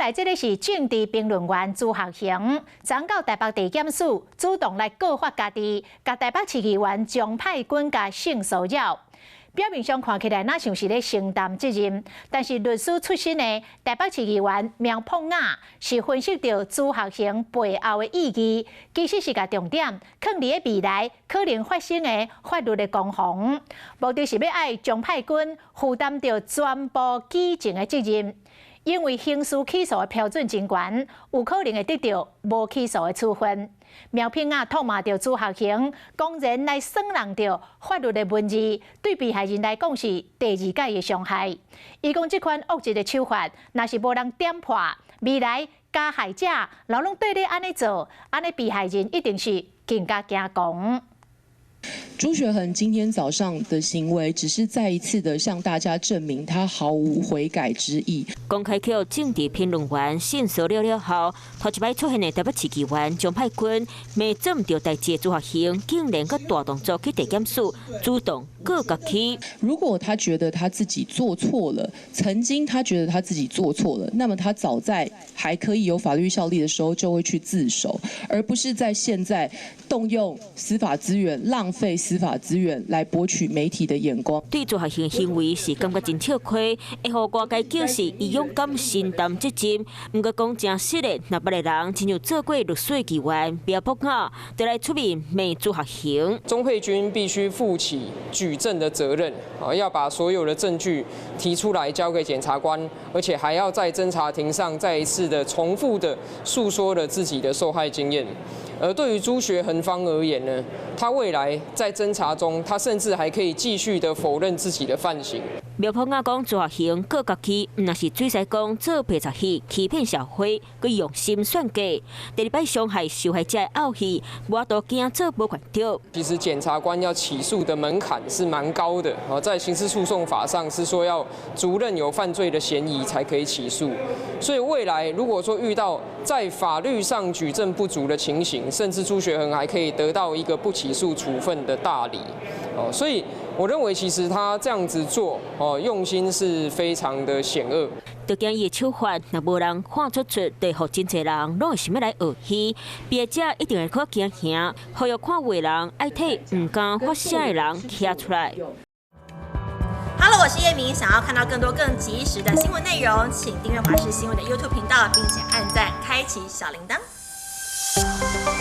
來這个是政治評論員朱學恆，昨到台北地檢署主動來告發家己，共台北市議員鍾沛君共性騷擾。表面上看起來，若像是咧承擔責任，但是律師出身的台北市議員苗博雅是分析著朱學恆背後的意義，其實是共重點囥佇咧未來可能發生的法律的攻防，目的是欲愛鍾沛君負擔著全部舉證的責任。因為刑事起訴的標準真懸，有可能會得著無起訴的處分。苗博雅痛罵著朱學恆，公然來耍弄著法律的文字，對被害人來講是第二擺的傷害。伊講這款惡質的手法，若是無人點破，未來加害者若攏對你按呢做，按呢被害人一定是更加驚狂。朱學恆今天早上的行為，只是再一次的向大家證明他毫無悔改之意。公開予政治評論員性騷擾了後，頭一擺出現的台北市議員鍾沛君，罵做毋著代誌的朱學恆，竟然閣大動作去地檢署主動告家己。如果他覺得他自己做錯了，曾經他覺得他自己做錯了，那麼他早在還可以有法律效力的時候就會去自首，而不是在現在動用司法資源浪費司法資源來博取媒體的眼光。對朱學恆行為是感覺真笑虧，會予外界叫是伊勇敢承擔責任。毋過講誠實的，若別个人親像做過律師的議員苗博雅，就來出面罵朱學恆。鍾沛君必須負起舉證的責任，啊，要把所有的證據提出來交給檢察官，而且還要在偵查庭上再一次的重複的訴說了自己的受害經驗。而對於朱學恆方而言呢，他未來在偵查中，他甚至還可以繼續的否認自己的犯行。苗博雅講朱學恆告家己，毋若是嘴使講做白賊戲、欺騙社會，閣用心算計。第二擺傷害受害者的惋氣，無都驚做無權著。其實檢察官要起訴的門檻是蠻高的，啊，在刑事訴訟法上是說要足認有犯罪的嫌疑才可以起訴。所以未來如果說遇到在法律上舉證不足的情形，甚至朱學恆還可以得到一個不起訴處分的大禮，哦，所以我認為其實他這樣子做，哦，用心是非常的險惡。就驚伊的手法，若無人看出出，就予真濟人攏會想欲來學戲，被害者一定會較驚嚇，呼籲看有的人愛替毋敢發聲的人徛出來。 Hello，我是葉明，想要看到更多更及時的新聞內容，請訂閱華視新聞的 YouTube 頻道，並且按讚開啟小鈴鐺。